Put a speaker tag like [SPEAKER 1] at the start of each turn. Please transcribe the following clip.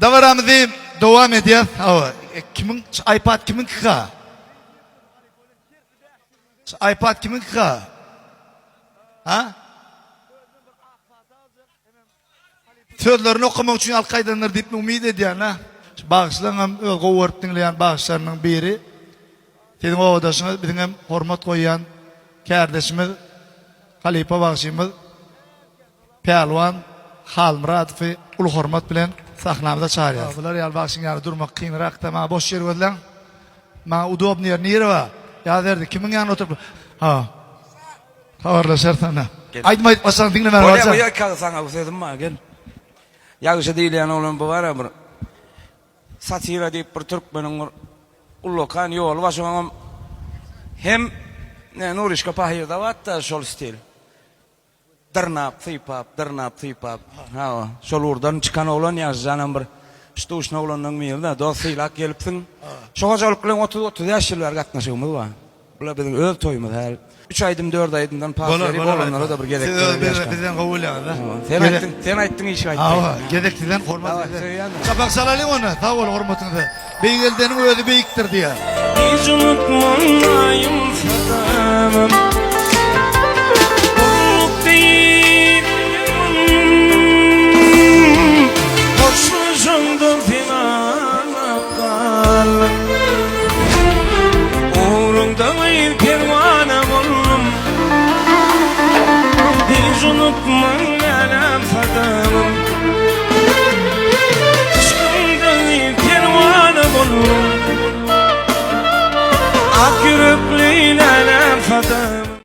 [SPEAKER 1] Dabaramyzy dowam edýäs. Hawa, kimiň iPad kimiňkika? IPad kimiňkika? Ha? Sözlerini okamak üçin alyp gaýdandyr diýip umyt edýän ha. Şu bagşylaryňam öz gowy görüp diňleýän bagşylarynyň biri. Siziň obadaşyňyz, biziň hem hormat goýýan kärdeşimiz, halypa bagşymyz Pälwan Halmyradowy uly hormat bilen sahnamyza çagyrýarys. Bular ýaly bagşyň ýanynda durmak kynrakda, maňa boş ýer gözläň. Maňa udobnyý ýer nire bar? Ýazberdi, kimiň ýanynda oturyp? Ha. Habarlaşarys ana. Aýdym aýdyp başlaň diňlemän
[SPEAKER 2] Bolýa bolýa kagy saňa bu sözüm bar gel. Ýagşy diýilýän oglan bu bara bir satira diýip bir türkmeniň bir ullakan ýoly bar şoňam hem Nurişka pahyrda batda şol stil. Dyrnap, sypap, dyrnap, sypap. Hawa, şol ugurdan çykan oglan Ýagşyjanam bir ştuşny oglanlaryň biri-de. Dost sylap gelipsiň. Şu hojalyk bilen 30-35 ýyl bäri gatnaşygymyz bar. Bular biziň öz toýumyz häli. Üç aýdym, dört aýdymdan pas berip, oglanlara-da bir gezek
[SPEAKER 1] Siz öz bizden gowy bilýäňiz-dä.
[SPEAKER 2] Sen aýtdyň, sen aýtdyň işi aýtdy.
[SPEAKER 1] Hawa, gezek sizden, hormat sizden. Çapak çalalyň onda, sag bol hormatyňyza. Beýgeldeniň özi beýikdir diýýär.
[SPEAKER 3] Hiç unutman aýym sadamym Gulluk diýip Hoşlaşaňda sen aglap galdym Ugruňda gyz perwana boldum Hiç unutman älem sadamym Yşkyňda gyz perwana boldum Ak ýürekli lälem sadamym.